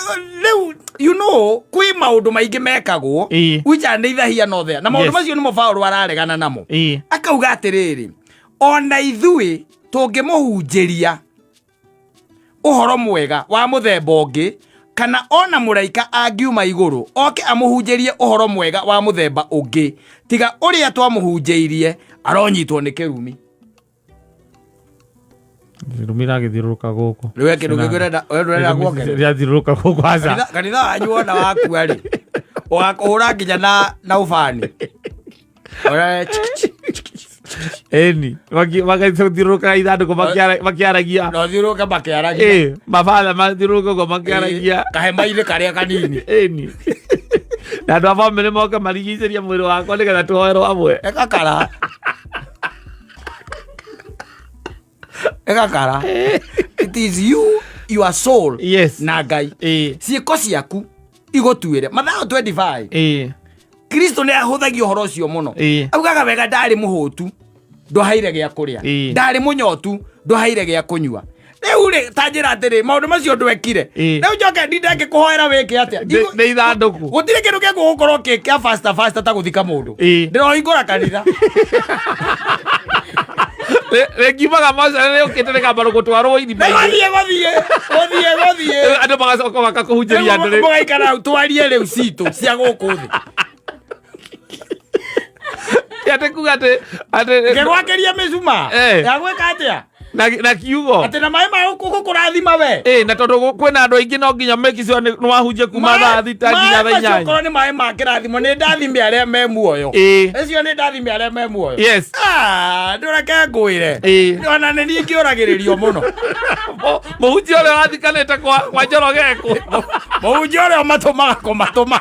Rĩu kwĩ maũndũ maingĩ mekagwo which are neither here nor there, na maũndũ macio nĩmo Paũlũ araregana namo. Akauga atĩrĩrĩ, ona ithuĩ tũngĩmũhunjĩria ũhoro mwega wa mũthemba ũngĩ, kana ona mũraika angiuma igũrũ oke amũhunjĩrie ũhoro mwega wa mũthemba ũngĩ tiga ũrĩa twamũhunjĩirie, aronyitwo nĩ kĩrumi. Rumi ragĩthiũrũrũka gũkũ. Rĩu he kĩndũ kĩngĩ ũrenda, we ndũrenda kuongerera? Rĩathiũrũrũka gũkũ, aca. Kanitha wanyu wona wakua rĩ, ũgakũhũra nginya na ũbani. Ũrĩa Ĩni magathiũrũrũka ithandũkũ makĩaragia. Na ũthiũrũrũke makĩaragia. Ĩ, mabatha mathiũrũrũka ũguo makĩaragia. Kahema-inĩ karĩa kanini. Ĩni, na andũ a bamĩrĩ moke marigicĩrie mwĩrĩ wakwa nĩgetha tũhoerwo hamwe. Ĩgakara, ĩgakara. It is you, your soul na Ngai. Ciĩko ciaku igũtuĩre. Mathayo 25. Kristo nĩ ahũthagia ũhoro ũcio mũno. Augaga wega, ndarĩ mũhũtu, ndwaheire gĩa kũrĩa. Ndarĩ mũnyotu, ndwaheire gĩa kũnyua. Rĩu rĩ, ta njĩra atĩrĩ, maũndũ macio ndwekire, rĩu njoke ndinde ngĩkũhoera wĩke atĩa? Nĩ ithandũkũ. Gũtirĩ kĩndũ gĩgũgũkorwo kĩ kĩa faster faster ta gũthika mũndũ. Ndĩrohingũra kanitha. Rĩngiumaga mocarĩ rĩũkĩte rĩkamba gũtwarwo irima. Gũthiĩ, gũthiĩ, gũthiĩ, gũthiĩ. Andũ magacoka makakũhunjĩria andũ rĩu. Mũgaikara hau twarie rĩu citũ cia gũkũ thĩ. Ti atĩ kuga atĩ Ngĩgwakĩria mĩcuma ya gwĩka atĩa? Na kiugo. Atĩ na maĩ ma gũkũrathima we. Ĩ, na tondũ kwĩna andũ aingĩ, no nginya make sure nĩ wahunjia kuma thaa 6 nginya thaa Maĩ macio 8. okorwo nĩ maĩ ma kĩrathimo, nĩ ndathime arĩa me muoyo. Ũcio nĩ ndathime arĩa me muoyo. Ah, ndũreke ngwĩre. Ona nĩ niĩ ngĩũragĩrĩrio mũno. Mũhunjia ũrĩa wathikanĩte kwa Njoroge kũ? Mũhunjia ũrĩa ũmatũmaga kũmatũma.